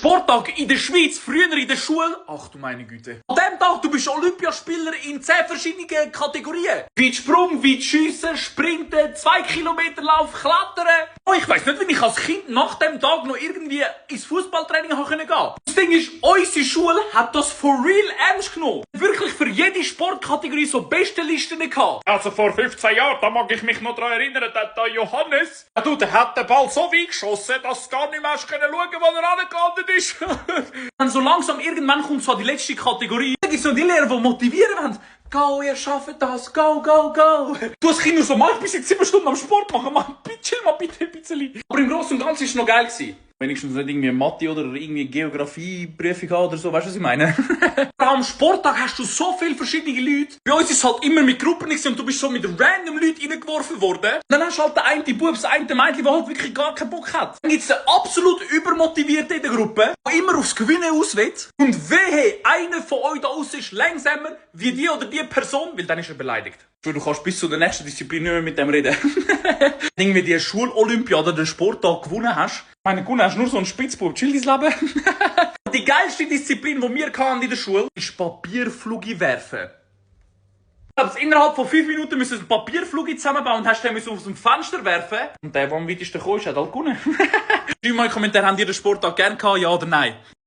Sporttag in der Schweiz, früher in der Schule. Ach du meine Güte. An dem Tag, du bist Olympiaspieler in 10 verschiedenen Kategorien. Weitsprung, Weitschiessen, Sprinten, 2 Kilometer Lauf, Klettern. Oh, ich weiss nicht, wie ich als Kind nach dem Tag noch irgendwie ins Fußballtraining gehen konnte. Das Ding ist, unsere Schule hat das for real ernst genommen. Wirklich für jede Sportkategorie so beste Listen gehabt. Also vor 15 Jahren, da mag ich mich noch daran erinnern, dass der Johannes, der hat den Ball so weit geschossen, dass du gar nicht mehr schauen konntest, wo er angelandet ist. Dann so langsam irgendwann kommt so die letzte Kategorie. Da gibt's so die Lehrer, die motivieren wollen. Go, ihr schafft das, go, go, go. Du als Kind nur so, Mann, ich bin seit 7 Stunden am Sport machen, Mann, chill mal bitte ein bisschen. Aber im Großen und Ganzen war es noch geil gewesen. Wenigstens nicht irgendwie Mathe oder irgendwie Geografie-Prüfung oder so, weißt du, was ich meine? Am Sporttag hast du so viele verschiedene Leute. Bei uns ist es halt immer mit Gruppen gewesen und du bist so mit random Leuten reingeworfen worden. Dann hast du halt den einen Bub, das eine Mädchen, der halt wirklich gar keinen Bock hat. Dann gibt's den absolut übermotivierten in der Gruppe, der immer aufs Gewinnen aus will. Und wehe, einer von euch da aussen ist langsamer wie die oder die Person, weil dann ist er beleidigt. Du kannst bis zu der nächsten Disziplin nicht mehr mit dem reden. Irgendwie die Schulolympiade oder den Sporttag gewonnen hast. Ich meine, gewonnen hast nur so einen Spitzbub, chill dein Leben. Die geilste Disziplin, die wir in der Schule hatten, ist Papierflugge werfen. Also innerhalb von 5 Minuten müssen wir einen Papierflugge zusammenbauen und hast den aus dem Fenster werfen. Und der, der am weitesten kam, hat halt gewonnen. Schreibt mal in die Kommentare, habt ihr den Sporttag gerne gehabt, ja oder nein?